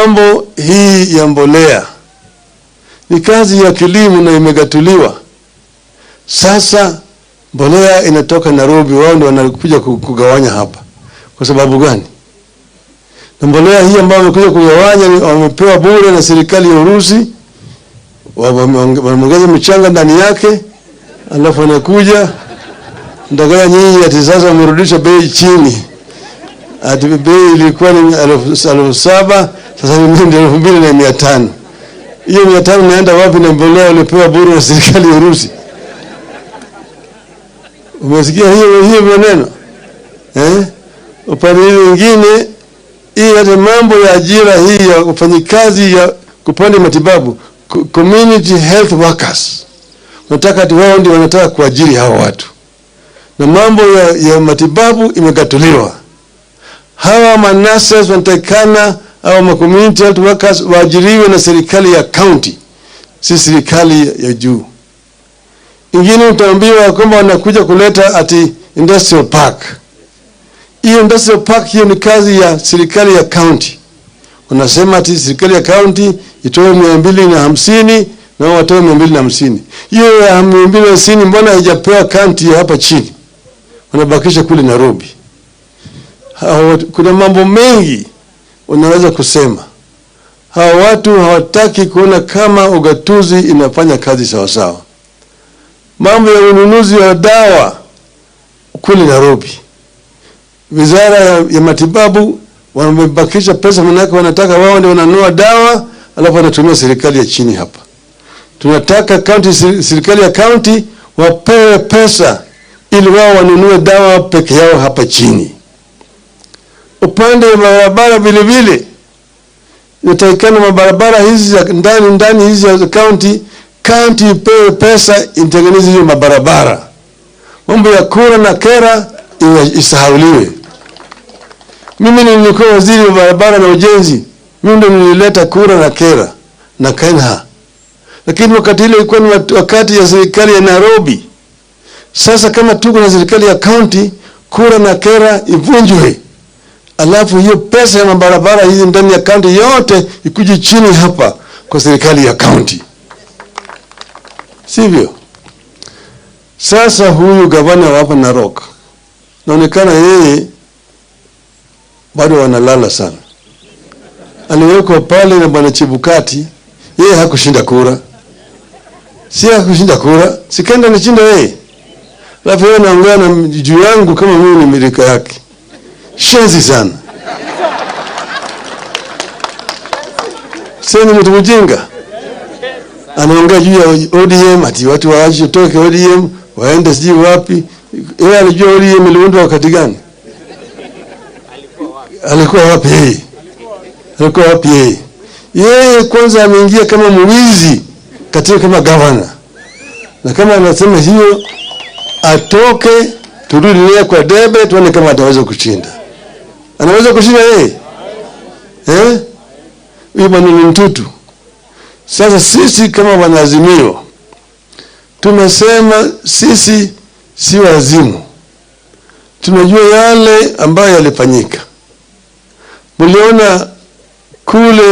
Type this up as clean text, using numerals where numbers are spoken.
Mambo hii ya mbolea ni kazi ya kilimo na imegatuliwa. Sasa mbolea inatoka Nairobi, wao ndio wanakuja kugawanya hapa. Kwa sababu gani? Na mbolea hii ambayo wamekuja kugawanya wamepewa bure na serikali ya Urusi, wameongeza mchanga ndani yake, alafu wanakuja ndagaya nyinyi ati sasa wamerudisha bei chini. Ati bei ilikuwa ni 7,000, sasa ni 2,500. Hiyo 500 inaenda wapi na mbolea ulipewa bure na serikali ya Urusi? Umesikia hiyo maneno? Eh? Upande mwingine hii hata mambo ya ajira hii ya wafanyikazi ya kupanda matibabu, community health workers, wanataka ati wao ndio wanataka kuajiri hawa watu, na mambo ya matibabu imegatuliwa. Hawa manurses wanatakikana au ma community health workers waajiriwe na serikali ya county, si serikali ya juu. Ingine utaambiwa kwamba wanakuja kuleta ati industrial park. Hiyo industrial park hiyo ni kazi ya serikali ya county. Wanasema ati serikali ya county itoe 250 na wao watoe 250. Hiyo ya 250 mbona haijapewa county ya hapa chini? Wanabakisha kule Nairobi. Kuna mambo mengi unaweza kusema. Hawa watu hawataki kuona kama ugatuzi inafanya kazi sawa sawa. Mambo ya ununuzi wa dawa kule Nairobi, wizara ya matibabu wamebakisha pesa, manake wanataka wao ndio wananunua dawa, alafu wanatumia serikali ya chini hapa. Tunataka county, serikali ya county wapewe pesa ili wao wanunue dawa peke yao hapa chini. Upande wa barabara vile vile inatakikana mabarabara hizi za ndani ndani hizi za county, county ipewe pesa itengeneze hiyo mabarabara. Mambo ya kura na kera isahauliwe. Mimi nilikuwa waziri wa barabara na ujenzi, mimi ndo nilileta kura na kera na KeNHA, lakini wakati ile ilikuwa ni wakati ya serikali ya Nairobi. Sasa kama tuko na serikali ya county, kura na kera ivunjwe, alafu hiyo pesa ya mabarabara hizi ndani ya county yote ikuje chini hapa kwa serikali ya county, sivyo? Sasa huyu gavana wa hapa Narok naonekana yeye bado wanalala sana. Aliwekwa pale na bwana Chebukati, yeye hakushinda kura, si hakushinda kura, sikenda nishinda yeye, alafu yeye anaongea na juu yangu kama mimi ni milika yake. Shenzi sana, sasa ni mtu mjinga, anaongea juu ya ODM ati watu waache toke ODM waende sijui wapi. Yeye alijua ODM iliundwa wakati gani? Alikuwa wapi yeye? Alikuwa wapi yeye? Yeye kwanza ameingia kama mwizi katika kama governor, na kama anasema hiyo atoke, turudi naye kwa debe tuone kama ataweza kushinda. Anaweza kushinda yeye? Eh? Huyu bwana ni mtutu. Sasa sisi kama wanaazimio tumesema sisi si wazimu, tunajua yale ambayo yalifanyika. Mliona kule